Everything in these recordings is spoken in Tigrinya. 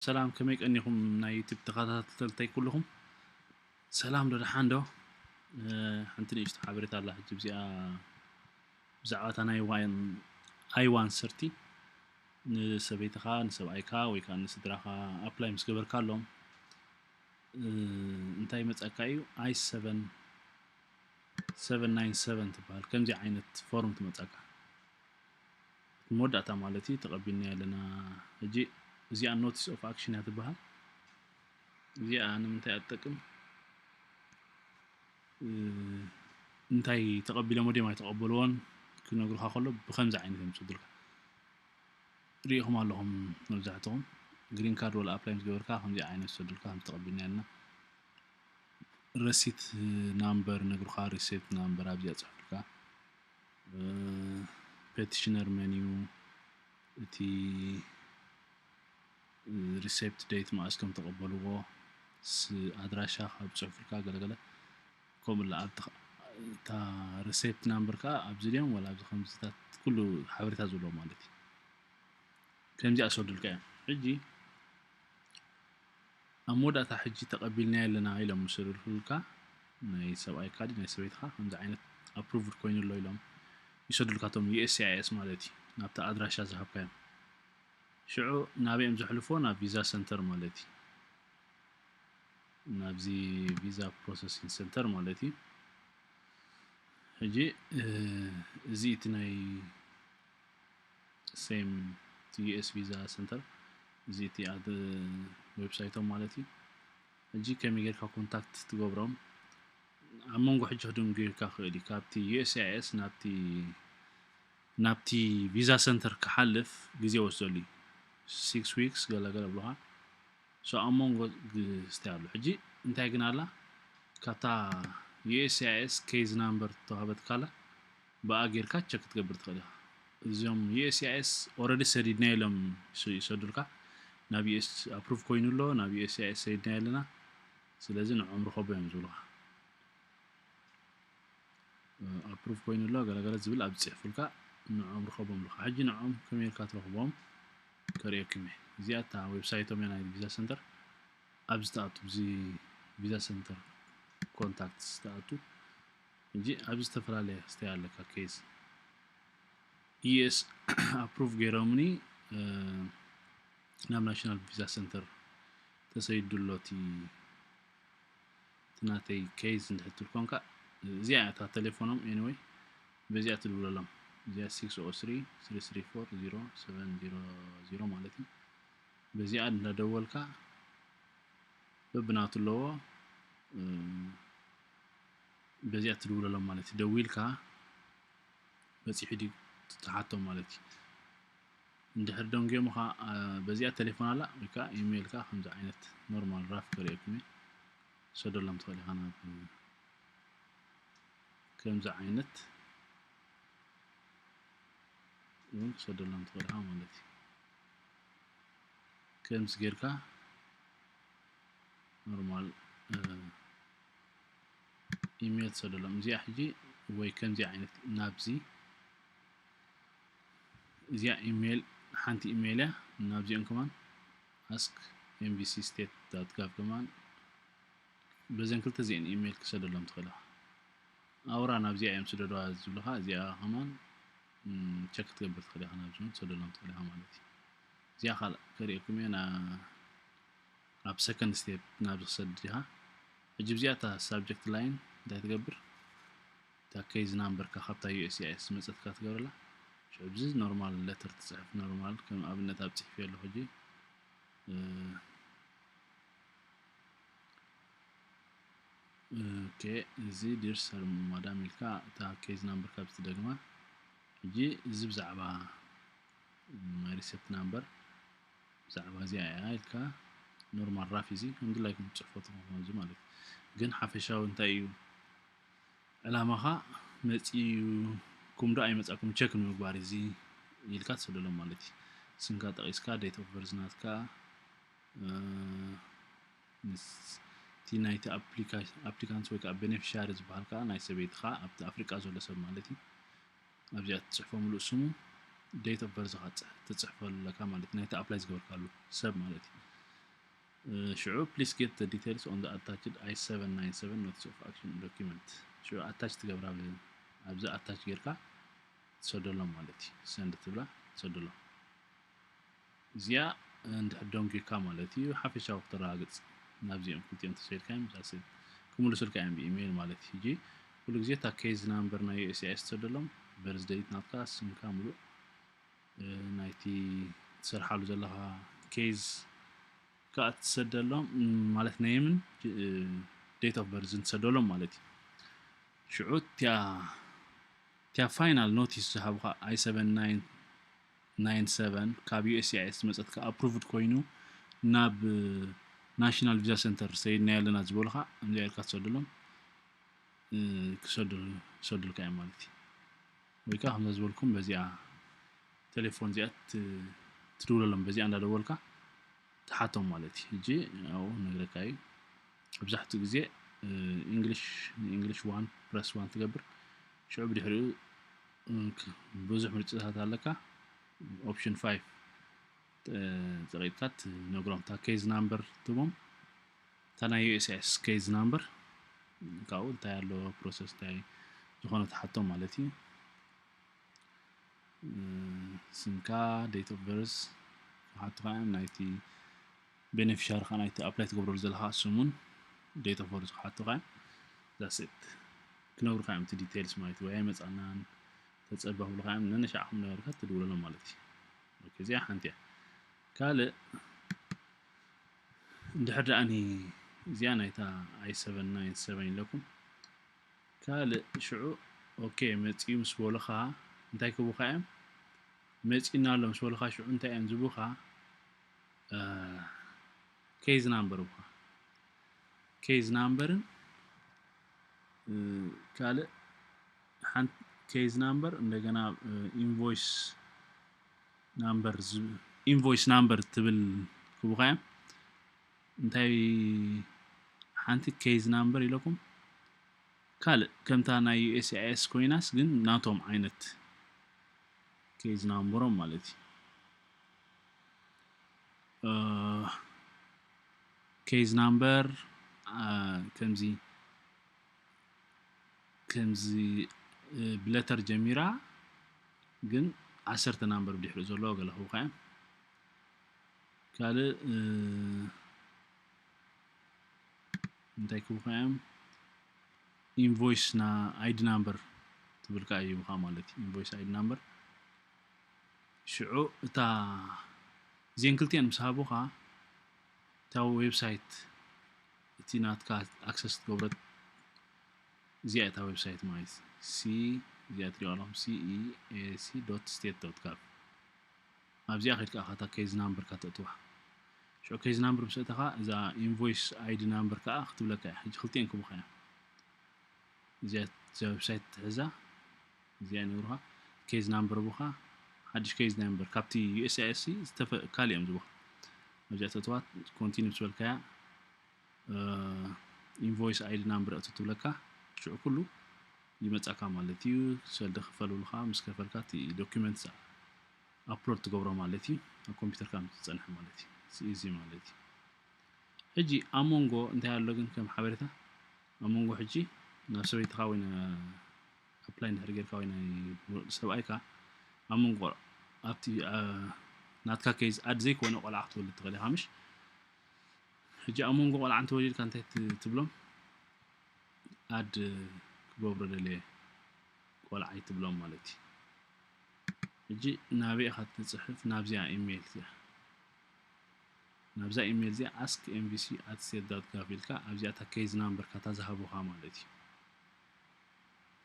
ሰላም፣ ከመይ ቀኒኹም ናይ ዩቲብ ተኸታተልተይ ኩልኹም? ሰላም ዶ፣ ደሓን ዶ? ሓንቲ ንእሽቶ ሓበሬታ ኣላ። ሕጂ እዚኣ ብዛዕባ እታ ናይ ዋን ኣይ ዋን ሰርቲ፣ ንሰበይትኻ፣ ንሰብኣይካ ወይ ከዓ ንስድራኻ ኣፕላይ ምስ ገበርካሎም እንታይ ይመፀካ እዩ? ኣይ ሰቨን ሰቨን ናይን ሰቨን ትበሃል። ከምዚ ዓይነት ፎርም ትመፀካ። መወዳእታ ማለት እዩ፣ ተቐቢልናዮ ኣለና። ሕጂ እዚኣ ኖቲስ ኦፍ ኣክሽን እያ ትበሃል። እዚኣ ንምንታይ እያ ትጠቅም? እንታይ ተቐቢሎሞ ድዮም ኣይተቐበልዎን ክነግሩኻ ከሎ ብከምዚ ዓይነት እዮም ዝሰዱልካ። ሪኢኹም ኣለኹም መብዛሕትኹም ግሪን ካርድ ወላ ኣፕላይ ምስ ገበርካ ከምዚ ዓይነት ዝሰዱልካ፣ ከም ተቐቢልና ኣለና። ረሲት ናምበር ነግሩኻ፣ ሪሴት ናምበር ኣብዚኣ ጽሑፍልካ። ፔቲሽነር መን እዩ፣ እቲ ሪሴፕት ዴት መዓስ ከም ተቐበልዎ፣ ኣድራሻ ካብ ጽሑፍልካ ገለገለ ከምኡ ላ ኣብታ ሪሴፕት ናምበር ከኣ ኣብዚ ድዮም ወላ ኣብዚ ከምዚታት ኩሉ ሓበሬታ ዘለዎ ማለት እዩ። ከምዚኣ ዝሰዱልካ እዮም። ሕጂ ኣብ መወዳእታ ሕጂ ተቐቢልናዮ ኣለና ኢሎም ምስ ሰዱልካ፣ ናይ ሰብኣይካ ድዩ ናይ ሰበይትኻ ከምዚ ዓይነት ኣፕሩቭድ ኮይኑ ኣሎ ኢሎም ይሰዱልካ፣ እቶም ዩ ኤስ ሲ ኣይ ኤስ ማለት እዩ፣ ናብቲ ኣድራሻ ዝሃብካዮም። ሽዑ ናበይ እዮም ዘሕልፎ? ናብ ቪዛ ሰንተር ማለት እዩ። ናብዚ ቪዛ ፕሮሰሲንግ ሰንተር ማለት እዩ። ሕጂ እዚ እቲ ናይ ሴም ዩ ኤስ ቪዛ ሰንተር፣ እዚ እቲ ዌብሳይቶም ማለት እዩ። ሕጂ ከመይ ጌርካ ኮንታክት ትገብሮም? ኣብ መንጎ ሕጂ ክድንጉየካ ክእል እዩ። ካብቲ ዩ ኤስ ሲ ኣይ ኤስ ናብቲ ናብቲ ቪዛ ሰንተር ክሓልፍ ግዜ ወስደሉ እዩ። ሲክስ ዊክስ ገለገለ ብሎኻ። ሶ ኣብ መንጎ ግስቲ ኣሎ። ሕጂ እንታይ ግን ኣላ፣ ካብታ ዩ ኤስ ሲ ኣይ ኤስ ኬዝ ናምበር ተዋህበትካ ኣላ፣ ብኣ ጌርካ ቸክ ክትገብር ትኽእል ኢኻ። እዚኦም ዩ ኤስ ሲ ኣይ ኤስ ኦረዲ ሰዲድና ኢሎም ይሰ- ይሰዱልካ። ናብ ዩ ኤስ ኣፕሩቭ ኮይኑ ኣሎ፣ ናብ ዩ ኤስ ሲ ኣይ ኤስ ሰዲድና ኣለና፣ ስለዚ ንዖም ርኸቦ እዮም ዝብሉኻ። ኣፕሩቭ ኮይኑ ኣሎ ገለገለ ዝብል ኣብ ዝፅሕፉልካ ንዖም ርኸቦም ኣለካ። ሕጂ ንዖም ከመይ ኢልካ ትረኽቦም ከርእየኩም እየ። እዚኣ እታ ዌብሳይቶም እያ ናይ ቪዛ ሰንተር። ኣብዚ ትኣቱ፣ እዚ ቪዛ ሰንተር ኮንታክትስ ትኣቱ። ሕጂ ኣብዚ ዝተፈላለየ ስታይ ኣለካ፣ ኬዝ ዩ ኤስ ኣፕሩቭ ገይሮምኒ ናብ ናሽናል ቪዛ ሰንተር ተሰይዱ ኣሎ እቲ እቲ ናተይ ኬዝ እንድሕር ትብል ኮንካ፣ እዚኣ እያ እታ ቴሌፎኖም። ኤኒወይ በዚኣ ትድውለሎም። እዚኣ ሲክስ ኦ ስሪ ስሪ ስሪ ፎር ዚሮ ሰቨን ዚሮ ዚሮ ማለት እዩ። በዚኣ እንዳደወልካ በብናቱ ኣለዎ፣ በዚኣ ትድውለሎም ማለት እዩ። ደዊልካ በፂሑ ድዩ ትሓቶም ማለት እዩ። እንድሕር ደንጉዮምኻ በዚኣ ቴሌፎን ኣላ ወይ ከዓ ኢሜይል ከዓ ከምዚ ዓይነት ኖርማል ራፍ ከርእየኩም እየ። ሰደሎም ትኽእል ኢኻ ናብ ከምዚ ዓይነት እውን ክሰደሎም ትኽእል ኢኻ ማለት እዩ። ከምዚ ጌርካ ኖርማል ኢሜይል ትሰደሎም። እዚኣ ሕጂ ወይ ከምዚ ዓይነት ናብዚ እዚኣ ኢሜይል ሓንቲ ኢሜይል እያ። ናብዚኦም ከማን ask M B C state dot gov ከማን በዘን ክልተ እዚአን ኢሜይል ክሰደሎም ትኽእል ኢኻ። ኣውራ ናብዚኣ እዮም ስደድዋ ዝብሉኻ። እዚኣ ከማን ቸክ ክትገብር ትኽእል ኢኻ። ናብዚ እውን ትሰደሎም ትኽእል ኢኻ ማለት እዩ። እዚኣ ካልእ ከርእየኩም እየ። ኣብ ሰከንድ ስቴፕ ናብዚ ክሰድ ኢኻ። ሕጂ ብዚኣ እታ ሳብጀክት ላይን እንታይ ትገብር? እታ ኬዝ ናምበርካ ካብታ ዩ ኤስ ሲ ኣይ ኤስ ዝመፀትካ ትገብረላ። ሽዑ ብዚ ኖርማል ሌተር ትፅሕፍ። ኖርማል ከም ኣብነት ኣብ ፅሒፈ ኣለኹ ሕጂ። ኦኬ፣ እዚ ዲር ሰር ማዳም ኢልካ እታ ኬዝ ናምበርካ ብትደግማ። ሕጂ እዚ ብዛዕባ ማይ ሪሴፕት ናምበር ብዛዕባ እዚኣ እያ ኢልካ ኖርማል ራፍ እዚ ከም ድላይኩም ትፅሕፎ ትኾኑ እዚ ማለት እዩ። ግን ሓፈሻዊ እንታይ እዩ ዕላማኻ? መፂኡ ኩም ዶ ኣይመፃኩም ቸክ ንምግባር እዚ ኢልካ ትሰደሎም ማለት እዩ። ስምካ ጠቒስካ፣ ዴት ኦፍ በርዝ ናትካ፣ እቲ ናይቲ ኣፕሊካንት ወይ ከዓ ቤኔፊሻሪ ዝበሃል ከዓ ናይ ሰበይትኻ ኣብቲ ኣፍሪቃ ዘሎ ሰብ ማለት እዩ። ኣብዚኣ ትፅሕፎ ምሉእ ስሙ፣ ዴት ኦፍ በርዝ ከዓ ትፅሕፈሉ ኣለካ ማለት እዩ። ናይቲ ኣፕላይ ዝገበርካሉ ሰብ ማለት እዩ። ሽዑ please get the details on the attached I seven nine seven notice of action document። ሽዑ ኣታች ትገብራ ኣብዚ ኣታች ጌርካ ትሰደሎም ማለት እዩ። ሰንድ ትብላ ትሰደሎም። እዚኣ እንድሕር ደንጊካ ማለት እዩ ሓፈሻዊ ክተረጋግፅ ናብዚኦም ክልቲኦም ተሰይድካ እዮም ክምልሱልካ እዮም ብኢሜይል ማለት እዩ። ሕጂ ኩሉ ግዜ እታ ኬዝ ናምበር ናይ ዩኤስሲኣይኤስ ትሰደሎም በርዝ ደይት ናትካ ስምካ ሙሉእ ናይቲ ትሰርሓሉ ዘለኻ ኬዝ ከዓ ትሰደሎም ማለት ነየምን date of birth ትሰደሎም ማለት እዩ። ሽዑ እቲያ ፋይናል ኖቲስ ዝሃብካ I seven nine nine seven ካብ ዩኤስሲኣይኤስ ዝመፀትካ ኣፕሩቭድ ኮይኑ ናብ ናሽናል ቪዛ ሰንተር ሰይድና ኣለና ዝበሉካ ከምዚኣ ኢልካ ትሰደሎም ክሰዱልካ እዮም ማለት እዩ። ወይ ከዓ ከምዛ ዝበልኩም በዚኣ ቴሌፎን እዚኣ ትድውለሎም በዚኣ እንዳደወልካ ትሓቶም ማለት እዩ። ሕጂ ኣብኡ ነግረካ እዩ። መብዛሕትኡ ግዜ እንግሊሽ እንግሊሽ ዋን ፕረስ ዋን ትገብር። ሽዑ ብድሕሪኡ ብዙሕ ምርጫታት ኣለካ። ኦፕሽን ፋይቭ ፀቂጥካ ትነግሮም እታ ኬዝ ናምበር ትቦም እታ ናይ ዩኤስሲኣይኤስ ኬዝ ናምበር ካብኡ እንታይ ኣሎ ፕሮሰስ እንታይ ዝኾነ ትሓቶም ማለት እዩ። ስምካ date of birth ክሓቱካ እዮም ናይቲ ቤኔፊሻሪ ከዓ ናይቲ ኣፕላይ ትገብረሉ ዘለካ ስሙን date of birth ክሓቱካ እዮም። that's it ክነግሩካ እዮም እቲ ዲቴይልስ ማለት እዩ። ወይ ኣይመፃናን ተፀበ ክብሉካ እዮም። ነንሻዕኹም ነበርካ ትድውለሎም ማለት እዩ። እዚኣ ሓንቲ እያ። ካልእ እንድሕር ደኣኒ እዚኣ ናይታ I seven nine seven ኢለኩም ካልእ ሽዑ ኦኬ መፂኡ ምስ በሉኻ እንታይ ክቡኻ እዮም መፂና ኣሎ ምስ በሉኻ ሽዑ እንታይ እዮም ዝቡኻ ኬዝ ናምበር ቡኻ ኬዝ ናምበርን ካልእ ሓንቲ ኬዝ ናምበር እንደገና ኢንቮይስ ናምበር ኢንቮይስ ናምበር ትብል ክቡኻ እዮም እንታይ ሓንቲ ኬዝ ናምበር ኢለኩም ካልእ ከምታ ናይ ዩኤስሲኣይኤስ ኮይናስ ግን ናቶም ዓይነት ኬዝ ናምበሮም ማለት እዩ። ኬዝ ናምበር ከምዚ ከምዚ ብለተር ጀሚራ ግን ዓሰርተ ናምበር ብድሕሪኡ ዘለዎ ገለ ክቡካ እዮም። ካልእ እንታይ ክቡካ እዮም ኢንቮይስ ና ID number ትብል ከዓ ይህቡኻ ማለት እዩ። ኢንቮይስ ID number ሽዑ እታ እዚአን ክልቲአን ምስ ሃቡኻ እታ ዌብሳይት እቲ ናትካ ኣክሰስ ትገብረት እዚኣ እታ ዌብሳይት ማለት ሲ እዚኣ ትሪኦ ኣለኹም CEAC dot state dot gov ኣብዚኣ ከድካ ኢኻ እታ ኬዝ ናምበርካ ተእትዋ። ሽዑ ኬዝ ናምበር ምስ ኣእተኻ እዛ ኢንቮይስ ID number ከዓ ክትብለካ እያ። ሕጂ ክልቲአን ክቡኻ እያ። እዚኣ እዛ ዌብሳይት ትሕዛ እዚኣ ይነግሩኻ። ኬዝ ናምበር ቡኻ ሓድሽ ኬዝ ናምበር ካብቲ USCIS ካልእ እዮም ዝቡኻ። ኣብዚኣ ተእትዋ ኮንቲኒ ምስ በልካያ ኢንቮይስ ID number እቱ ትብለካ ሽዑ ኩሉ ይመጻካ ማለት እዩ። ሰልዲ ክፈል ብሉኻ ምስ ከፈልካ እቲ ዶኪመንት ኣፕሎድ ትገብሮ ማለት እዩ። ኣብ ኮምፒውተርካ ምስ ዝጸንሐ ማለት እዩ። ኢዚ ማለት እዩ። ሕጂ ኣብ መንጎ እንታይ ኣሎ ግን ከም ሓበሬታ ኣብ መንጎ ሕጂ ናብ ሰበይትኻ ወይ ኣፕላይ እንድሕር ጌርካ ወይ ናይ ሰብኣይካ ኣብ መንጎ ኣብቲ ናትካ ኬዝ ኣድ ዘይኮነ ቆልዓ ክትወልድ ትኽእል ኢኻ ምሽ ሕጂ ኣብ መንጎ ቆልዓ እንተወሊድካ እንታይ ትብሎም ኣድ ክገብሮ ደልየ ቆልዓ ይትብሎም ማለት እዩ። ሕጂ ናበይ ኢኻ ትፅሕፍ? ናብዚኣ ኢሜይል እዚኣ ናብዛ ኢሜይል እዚኣ ask MVC at state dot gov ኢልካ ኣብዚኣ እታ ኬዝ ናምበርካ እታ ዝሃቡኻ ማለት እዩ።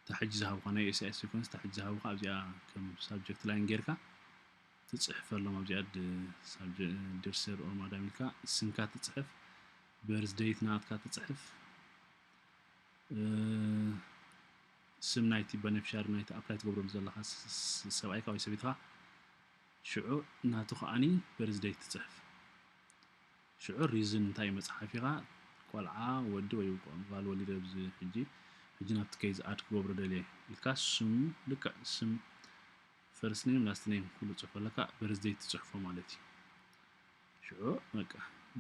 እታ ሕጂ ዝሃቡኻ ናይ USCIS ይኮንስ እታ ሕጂ ዝሃቡኻ ኣብዚኣ ከም ሳብጀክት ላይን ጌርካ ትፅሕፈሎም ኣብዚኣ ዲር ሰር ኦር ማዳም ኢልካ ስምካ ትፅሕፍ በርዝ ደይት ናትካ ትፅሕፍ ስም ናይቲ በነፊሻሪ ናይቲ ኣፕላይ ትገብረሉ ዘለኻ ሰብኣይካ ወይ ሰበይትኻ ሽዑ ናቱ ከዓኒ በርዝ ደይት ትፅሕፍ ሽዑ ሪዝን እንታይ መፅሓፍ ኢኻ ቆልዓ ወዲ ወይ ጓል ወሊደ ኣብዚ ሕጂ ሕጂ ናብቲ ኬዝ ኣድ ክገብሮ ደልየ ኢልካ ስሙ ልክዕ ስም ፈርስት ኔም ላስት ኔም ኩሉ ፅሑፍ ኣለካ በርዝ ደይት ትፅሕፎ ማለት እዩ። ሽዑ በቃ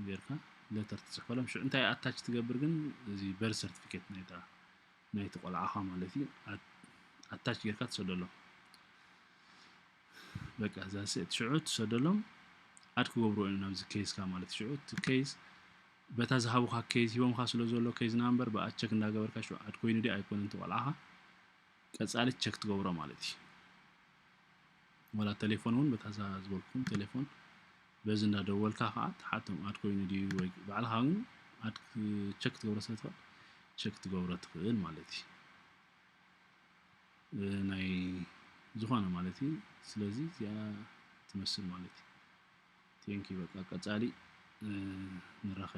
ጌርካ letter ትፅሕፈሎም። ሽዑ እንታይ attach ትገብር ግን፣ እዚ birth certificate ናይታ ናይቲ ቆልዓኻ ማለት እዩ፣ attach ጌርካ ትሰደሎም። በቃ እዛ ስእቲ ሽዑ ትሰደሎም፣ add ክገብርዎ እዮም ናብዚ case ካ ማለት እዩ። ሽዑ እቲ case በታ ዝሃቡኻ case ሂቦምኻ ስለ ዘሎ case number ብኣ check እንዳገበርካ ሽዑ add ኮይኑ ድዩ ኣይኮነን እቲ ቆልዓኻ ቀጻሊ check ትገብሮ ማለት እዩ። ወላ ቴሌፎን እውን በታ እዛ ዝበልኩም ቴሌፎን በዚ እንዳደወልካ ከዓ ትሓቶም add ኮይኑ ድዩ ወይ ባዕልኻ እውን add check ትገብሮ ስለ ትኽእል check ትገብሮ ትኽእል ማለት እዩ። ናይ ዝኾነ ማለት እዩ። ስለዚ እዚኣ ትመስል ማለት እዩ። Thank you። በቃ ቀጻሊ ንራኸብ።